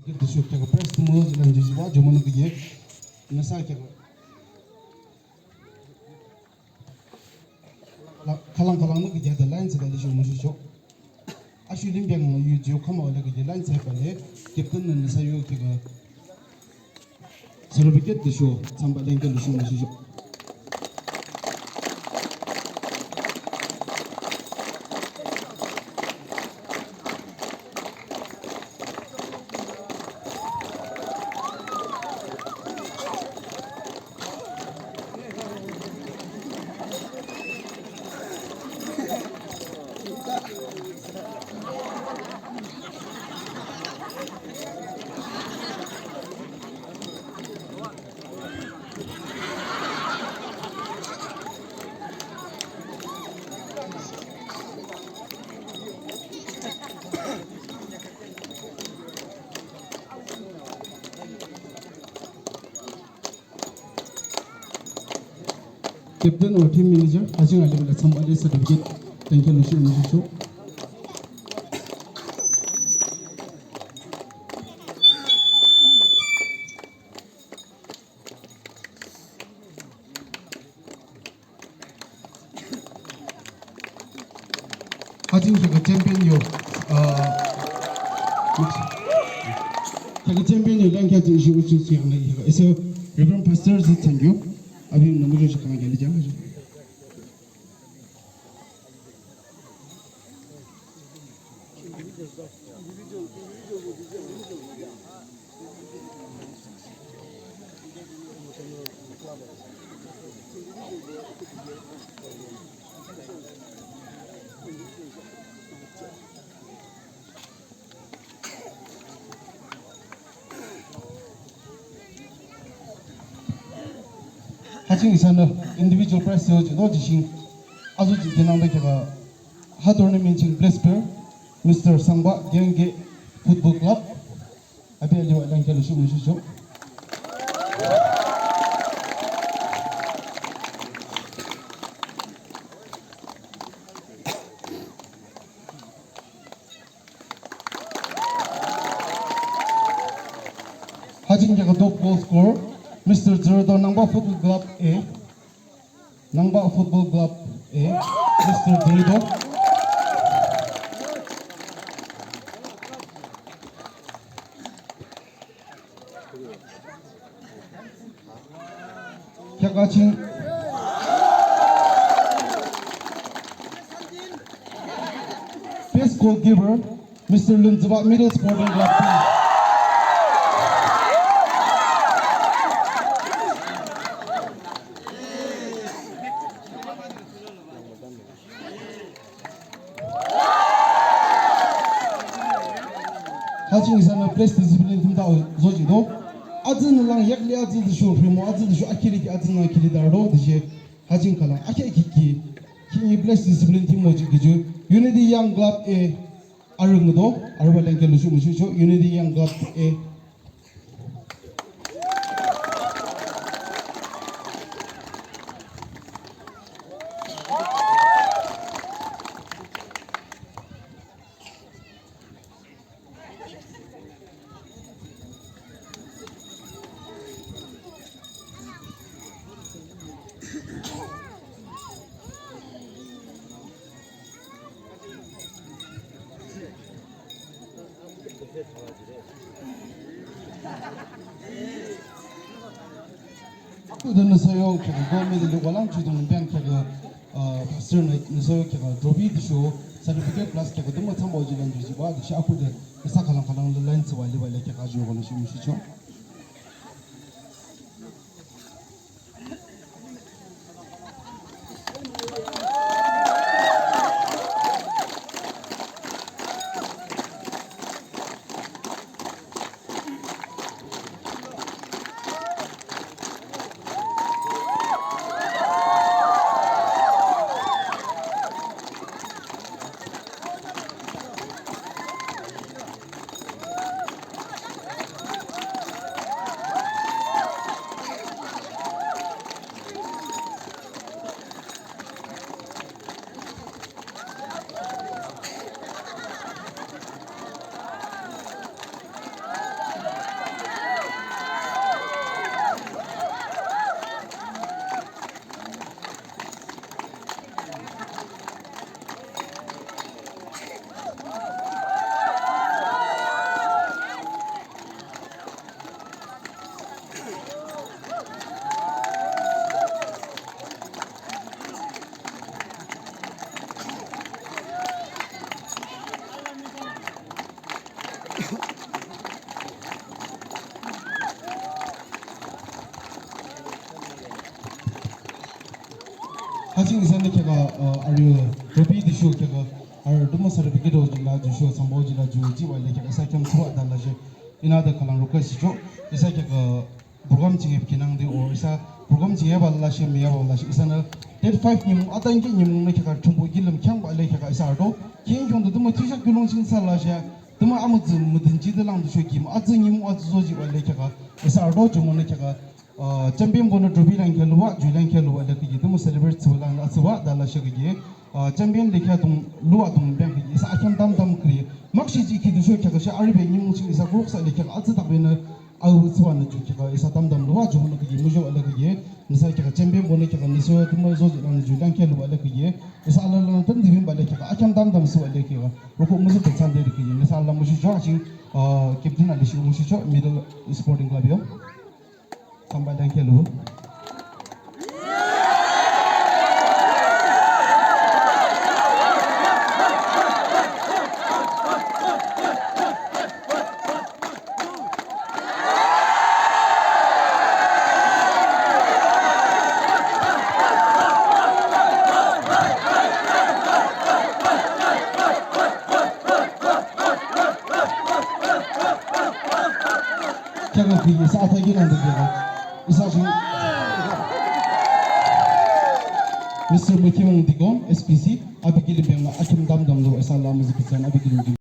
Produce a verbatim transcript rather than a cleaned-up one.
Tüsho kheakü press tümü lanjishiba, jumonü küyimki nüsa kheakü khülang khülangnü küyimki de line thsüde lasho müshicho. Asho limpiang yu ju khama le küyimki line thsübah le, captain nü nüsa yo kheakü certificate tüsho thsambah line kheakü lasho müshicho. Captain or team manager, ha ching alibe la thsambah le certificate, thank you, lasho müshicho. Ha ching kheakü champion yo, uh, kheakü champion yo, lang kheakü champion yo, isa Reverend Pastor Zü Thsangkyo, api nungkukcho shi kang kali jang. Ha ching isanü individual prize yo jino jishin azu ji kinangde kheakü ha tournament ching blessed player Mister Sangba Genge Football Club. Api aliwa lang kheakü lasho müshicho. Ha ching kheakü top goal scorer, Mister Zerdo, Nangba Football Club A. Nangba Football Club A, Mister Zerdo. Kheakü ching best goalkeeper, Mister Lunzüba, Middle Sporting Club B. Ha ching isanü place discipline thsungde zojihdo. Atsünü lang yakli atsü tüsho rhimo atsü tüsho akhili ki atsünü akhili darüdo tüshe ha ching khülang akhekhi ki, khihni place discipline thsungmo jihkhi ju Unity Young Club A arü ngüdo, arübah lang kheakü lasho müshicho, Unity Young Club A. Akhuhde nüsa yo kheakü gold medal yo walang judung biang kheakü, uh, pastor nü nüsa yo kheakü trophy tüsho certificate plus kheakü tümü thsambah jilan jihbah tüshe akhuhde nüsa khülang khülang le line thsübah liba le kheakü ju kono shi müshicho. Ha ching isanü kheakü, uh, arü trophy tüsho kheakü arü tümü certificate jihlah, tüsho thsambah jihlah ju jihbah le kheakü isa kheam thsübah thalashe, inü de khülang request jihchoh, isa kheakü program ching epkinangde or isa program ching eba lashe, mi eba lashe, isanü date five nimung, atanki nimungnü kheakü Thrünpuh kilim kheangbah le kheakü isa arüdo, khean khiungde tümü thiyusheak kiulongching thsalashe, tümü amütsü müdünjide lang tüsho kim atsü nimung atsü zojihbah le kheakü isa arüdo, jumonü kheakü uh, champion bonü trophy lang kheah lubah, ju lang kheah lubah le kheakü tümü celebrate thsübah lang atsübah thalashe kheakü, uh, champion le kheah dunglim lubah dunglim bang kheakü isa akheam tamtam kiri. Makshe jihkhi tüsho kheakü she arübe nimung ching isa kuruksa le kheakü atsüdakbenü au thsübanü ju kheakü isa tamtam lubah, jumonü kheakü muzhobah le kheakü, nüsa kheakü champion bonü kheakü nüsa tümü zojih lang ju lang kheah lubah le kheakü, isa alalanü tamdibinbah le kheakü akheam tamtam thsübah le kheakü, roko müzüde thsande kheakü, nüsa alala muzhochoh. Ching, uh, captain alishi muzhochoh, Middle Sporting Club yo. Thsambah lang kheah lu. Kheakü kheakü isa athakhi nangde kheakü. Isa ching Mister Mükhiwung Dikon, S P C, api kilim bang la akheam tamtam lu isa la müzüpütsan api kilim.